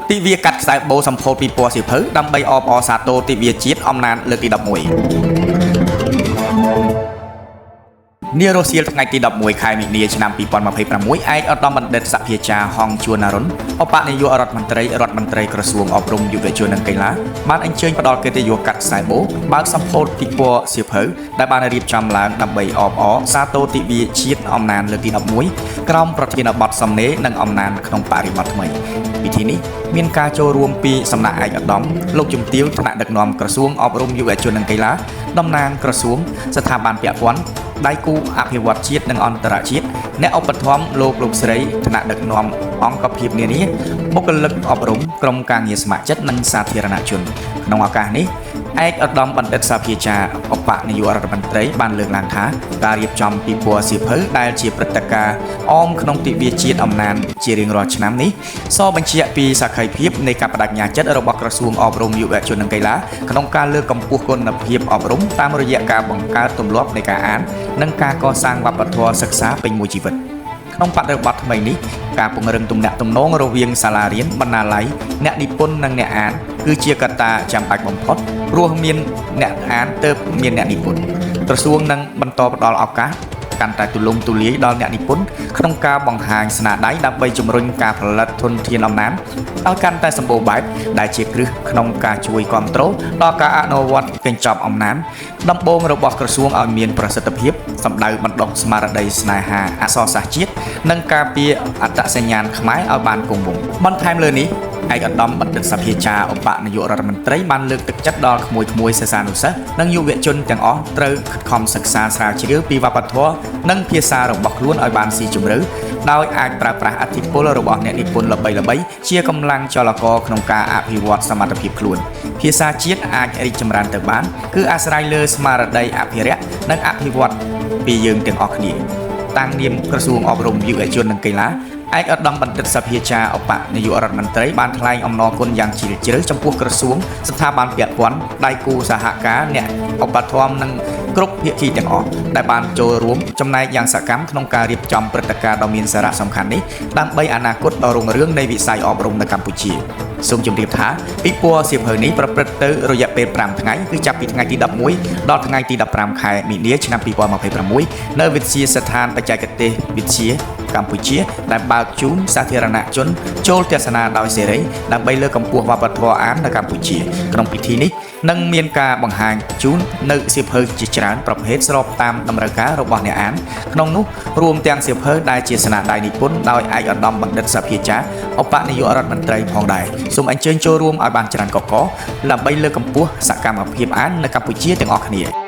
ទិវាកាត់ខ្សែបូសម្ពោធពិព័រណ៍សៀវភៅដើម្បីអបអរសាទរទិវាជាតិអំណានលើកទី11នារសៀលថ្ងៃទី11ខែមិនិនាឆ្នាំ2026ឯកឧត្តមបណ្ឌិតសភាចារ្យហងជួនណារុនឧបនាយករដ្ឋមន្ត្រីរដ្ឋមន្ត្រីក្រសួងអប់រំយុវជននិងកីឡាបានអញ្ជើញផ្ដល់កិត្តិយសកាត់ខ្សែបូបើកសម្ពោធពិព័រណ៍សៀវភៅដែលបានរៀបចំឡើងដើម្បីអបអរសាទរទិវាជាតិអំណានលើកទី11ក្រោមប្រធានបទសំណេរនិងអំណានក្នុងបរិបទថ្មីពិធីនេះមានការចូលរួមពីសំណាក់ឯកឧត្តមលោកជំទាវថ្នាក់ដឹកនាំក្រសួងអប់រំយុវជននិងកីឡាតំណាងក្រសួងស្ថាប័នពាក់ព័ន្ធដៃគូអភិវឌ្ឍជាតិនិងអន្តរជាតិអ្នកឧបត្ថម្ភលោកលោកស្រីថ្នាក់ដឹកនាំអង្គភាពនានាបុគ្គលិកអប់រំក្រុមការងារស្ម័គ្រចិត្តនិងសាធារណជនក្នុងឱកាសនេះឯកឧត្តមបណ្ឌិតសភាចារ្យឧបនាយករដ្ឋមន្ត្រីបានលើកឡើងថាការរៀបចំពិព័រណ៍សៀវភៅដែលជាព្រឹត្តិការណ៍អមក្នុងទិវាជាតិអំណានជារៀងរាល់ឆ្នាំនេះសបញ្ជាក់ពីសក្ខីភាពនៃការបដិញ្ញាចិត្តរបស់ក្រសួងអប់រំយុវជននិងកីឡាក្នុងការលើកកម្ពស់គុណភាពអប់រំតាមរយៈការបង្កើតទម្លាប់នៃការអាននិងការកសាងវប្បធម៌សិក្សាពេញមួយជីវិតក្នុងបរិបទថ្មីនេះការពង្រឹងទំនាក់ទំនងរវាងសាលារៀនបណ្ណាល័យអ្នកនិពន្ធនិងអ្នកអានគឺជាកត្តាចាំបាច់បំផុតព្រោះមានអ្នកអានទើបមានអ្នកនិពន្ធក្រសួងនឹងបន្តផ្ដល់ឱកាសកាន់តែទូលំទូលាយដល់អ្នកនិពន្ធក្នុងការបង្ហាញស្នាដៃដើម្បីជំរុញការផលិតធនធានអំណានឲ្យកាន់តែសម្បូរបែបដែលជាគ្រឹះក្នុងការជួយគ្រប់គ្រងដល់ការអនុវត្តកញ្ចប់អំណានដំបូងរបស់ក្រសួងឲ្យមានប្រសិទ្ធភាពសម្ដៅបណ្ដុះស្មារតីស្នេហាអក្សរសាស្ត្រជាតិនិងការពារអត្តសញ្ញាណខ្មែរឲ្យបានគង់វង្សបន្ថែមលើនេះឯកឧត្តមបណ្ឌិតសភាចារ្យឧបនាយករដ្ឋមន្ត្រីបានលើកទឹកចិត្តដល់ក្មួយៗសិស្សានុសិស្សនិងយុវជនទាំងអស់ត្រូវខិតខំសិក្សាស្រាវជ្រាវពីវប្បធម៌និងភាសារបស់ខ្លួនឲ្យបានស៊ីជម្រៅដោយអាចប្រើប្រាស់ឥទ្ធិពលរបស់អ្នកនិពន្ធល្បីៗជាកម្លាំងចលករក្នុងការអភិវឌ្ឍសមត្ថភាពខ្លួនភាសាជាតិអាចរីកចម្រើនទៅបានគឺអាស្រ័យលើស្មារតីអភិរក្សនិងអភិវឌ្ឍពីយើងទាំងអស់គ្នាតាំងនាមក្រសួងអប់រំយុវជននិងកីឡាឯកឧត្តមបណ្ឌិតសភាចារ្យឧបនាយករដ្ឋមន្ត្រីបានថ្លែងអំណរគុណយ៉ាងជ្រាលជ្រៅចំពោះក្រសួងស្ថាប័នពាក់ព័ន្ធដៃគូសហការអ្នកឧបត្ថម្ភនិងគ្រប់ភាគីទាំងអស់ដែលបានចូលរួមចំណែកយ៉ាងសកម្មក្នុងការរៀបចំព្រឹត្តិការណ៍ដ៏មានសារៈសំខាន់នេះដើម្បីអនាគតដ៏រុងរឿងនៃវិស័យអប់រំនៅកម្ពុជាសូមជម្រាបថាពិព័រណ៍សៀវភៅនេះប្រព្រឹត្តទៅរយៈពេល5ថ្ងៃគឺចាប់ពីថ្ងៃទី11ដល់ថ្ងៃទី15ខែមីនាឆ្នាំ2026នៅវិទ្យាស្ថានបច្ចេកទេសវិទ្យាកម្ពុជាដែលបើកជូនសាធារណជនចូលទស្សនាដោយសេរីដើម្បីលើកកម្ពស់វប្បធម៌អាននៅកម្ពុជាក្នុងពិធីនេះនឹងមានការបង្ហាញជូននៅសៀវភៅជាច្រើនប្រភេទស្របតាមតម្រូវការរបស់អ្នកអានក្នុងនោះរួមទាំងសៀវភៅដែលជាស្នាដៃនិពន្ធដោយឯកឧត្តមបណ្ឌិតសភាចារ្យឧបនាយករដ្ឋមន្ត្រីផងដែរសូមអញ្ជើញចូលរួមឲ្យបានច្រើនកកដើម្បីលើកកម្ពស់សកម្មភាពអាននៅកម្ពុជាទាំងអស់គ្នា។